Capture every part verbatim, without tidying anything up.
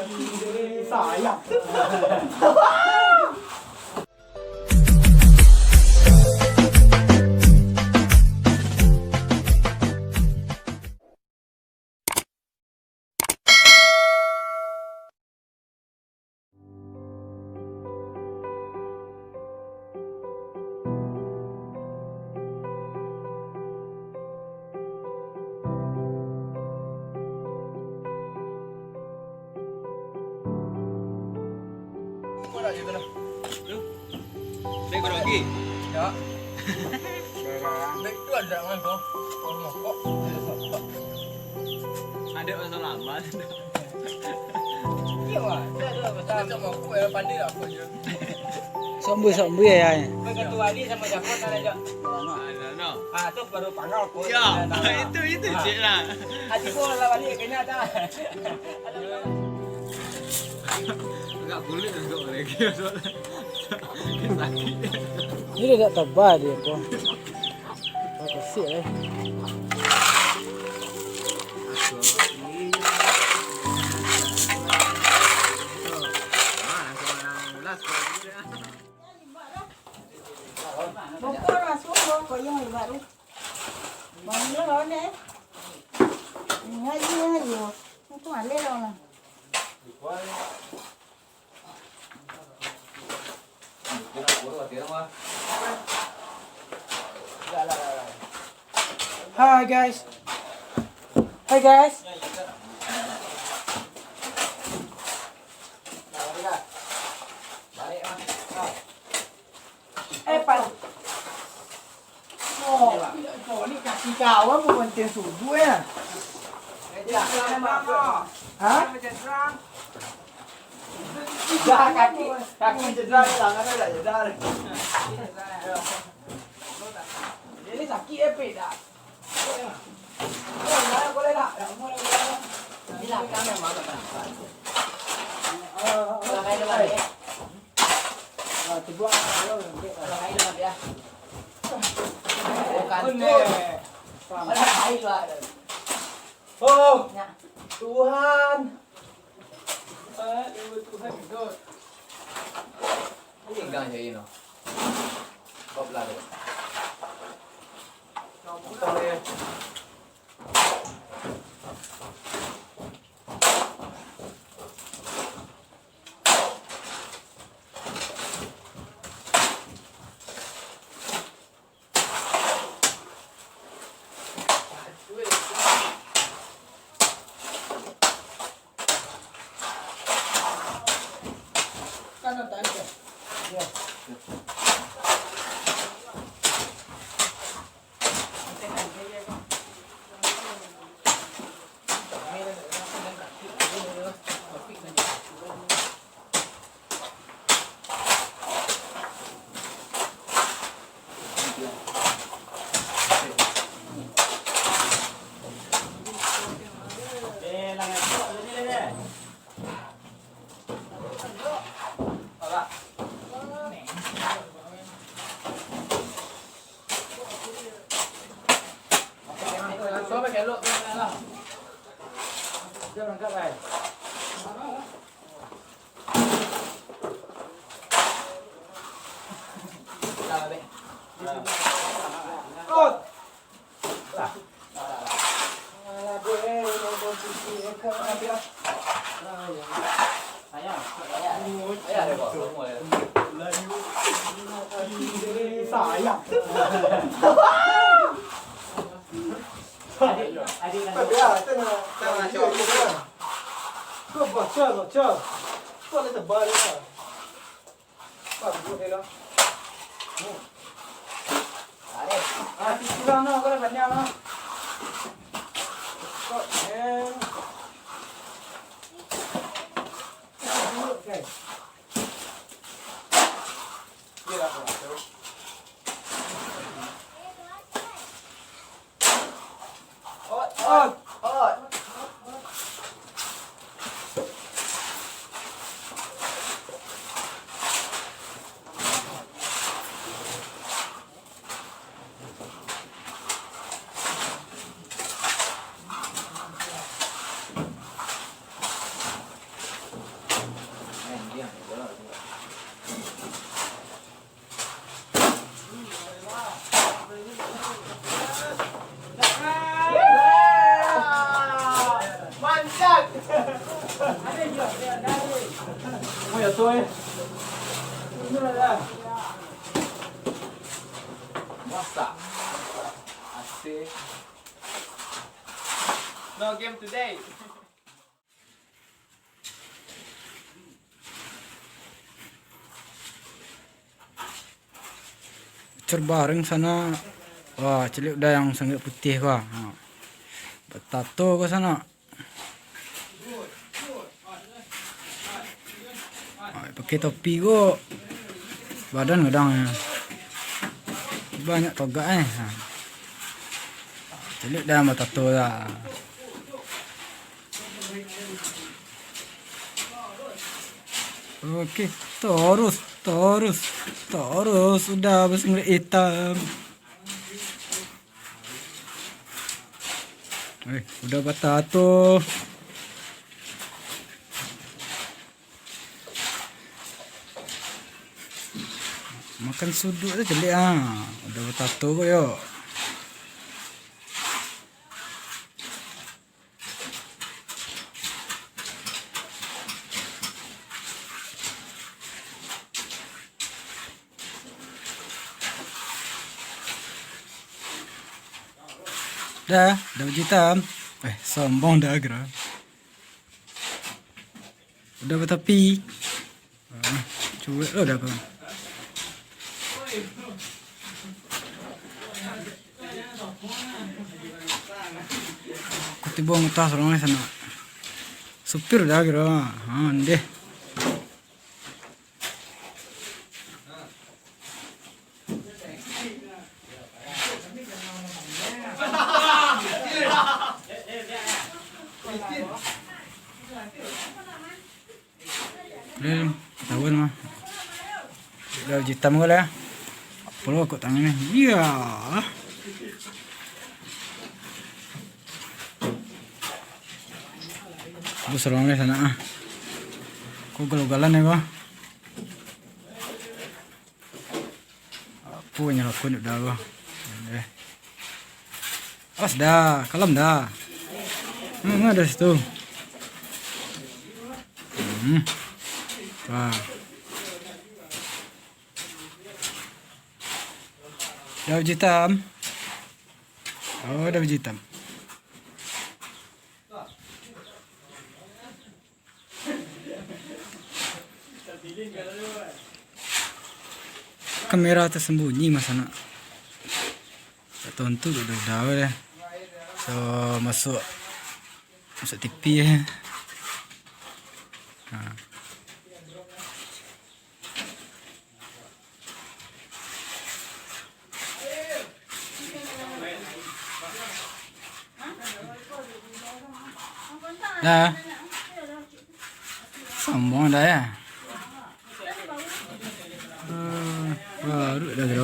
Sayang. Kau nak je tu lah. Tu. Baik kau nak pergi? Ya. Baik tu ada nak makan kau. Kau mokok. Ada masalah apa? Iya, Wak. Dia ada masalah. Dia sama aku, yang pandai lah aku je. Sombong-sombong ya, ya. Ketua Ali sama Jafar kan aja. Ah, no, no. Ah, tu baru pangau aku. Ya, itu, itu cik lah. Hati gua lah balik kena dah. Agak kulit agak lagi. Sakit. Ini dah tak tebal dia, kok. Kasihan, eh. Bongkor masuk, bongkor yang baru. Bangunlah lawan, eh. Ini aja, ayo. Itu alih lawan lah. Hi guys. Hi guys. Eh, Pak. Oh, ini kasih kawan mau banting subuh ya? Hah? Dah, kaki, kaki cedera ni, tangan dah cedera ni. Ini sakit eh, Pik, dah. Ini lah, kan memang tak kenapa. Kalau kayak depan ni. Ah, tu buang. Kalau kayak depan dia. Bukan tu. Kalau kayak luar. Oh, Tuhan. Ini gang je, you know. Kop lah tu. Sayang. Adik, adik kandung. Kau baca, baca. Kau ada tebal lah. Bagus, Bella. Ah, sisi lah, no, kau dah banyak, no. Kau, eh. Oke. Iya lah, kau. Oh, ya, tu, eh. What's up? Asik. No game today. Ucur bareng sanak. Wah, caliak uda nan sangaik putiah ko. Ha. Batato ko sanak. Ha, pakai topi ko. Badan gadang. Banyak togak, eh. Ha. Caliak uda nan batato lah. Oke, torus, torus, torus, uda basinglet itam. Eh, uda batato. Makan suduik tu caliak ah. Uda batato ko yo. Dah, dah baju itam. Eh, sombong dah kiro. Uda batapi. Ah, cuek lo dah ko. Aku tibo mutah sorang di sanak. Supir dah kiro. Ha, ndeh. Boleh, ketahuan mah. Dah baju itam ko lah. Apo lo kok tangan ni? Iya. Bus ruang deh sanak ah. Kok ugal-ugalan ya, ko? Apo nyo lakukan dek uda ko? Eh. Awas dah, kalem dah. Hmm, ado situ. Hmm. Wah. Dah baju itam. Oh, dah baju itam. Kamera tersembunyi, Mas, anak. Tak tontu duduk dah deh. So, masuk, masuk T V eh. Ha. Dah. Sombong dah ya. Eh, baru dah kira.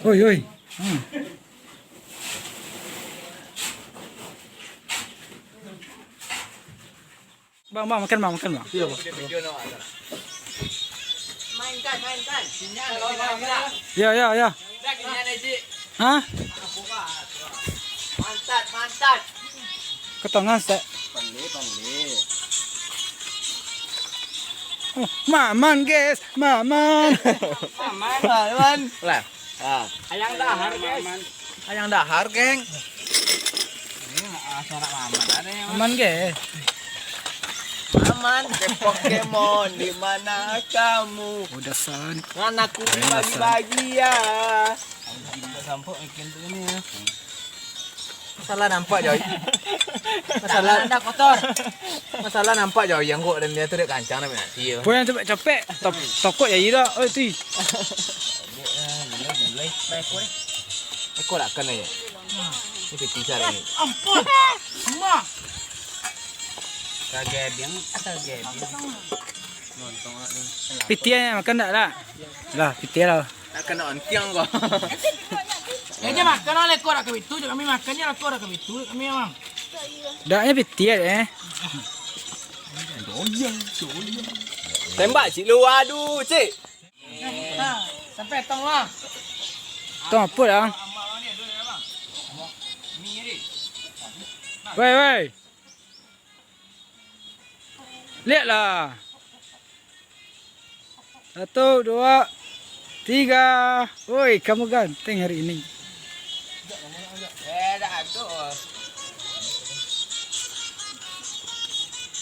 Oi, oi. Hmm. Bang, bang, makan, bang, makan, bang. Iya, bang. Mainkan, mainkan. Sinyal, sinyal. Ya, ya, ya. Hah? Mantap, mantap. Ketongan, Stek. Pale, pale. Oh, maman, guys, maman. Maman. Maman. Lah. Ah. Ayang dahar, guys. Ayang dahar, geng. Ini, ah, suara Maman ada ya, Mas? Aman, guys. Aman. Pokemon, di mana kamu? Udah san. Ngana aku dibagi-bagi ya. Sampo bikin tu ini ya. Masalah nampak, Joy. Masalah dah kotor. Masalah nampak, Joy, yang kok dan dia tu dek kancang dah mati ya. Pun yang copek-copek, tok-, tokok ya ira. Oh, tu. Gulai, gulai. Eko lah kan aja. Ini piti sari ni. Ampun. Mak. Kagebiang, kagebiang. Piti eh, makan dak lah? Lah, piti lah. Nak kena ontiang kau. Ya, dia makan lah, lekor dak kabitu, kami makan je lekor dak kabitu, kami, Bang. Daknya piti eh. Doyang, doyang. Tembak, Cik Lu. Aduh, Cik. Nah, sampai tong lah. Tong apa dah? Woi, woi. Lihatlah. Satu, dua, tiga. Woi, kamu ganteng hari ini.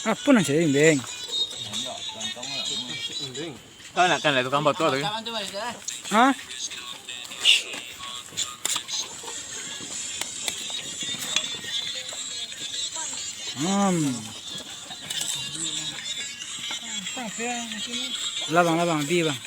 Apa nan cari, Beng? Kau nak kan tukang foto tu? Hah? Hmm. Lah, Bang, lah, Bang, bi, Bang.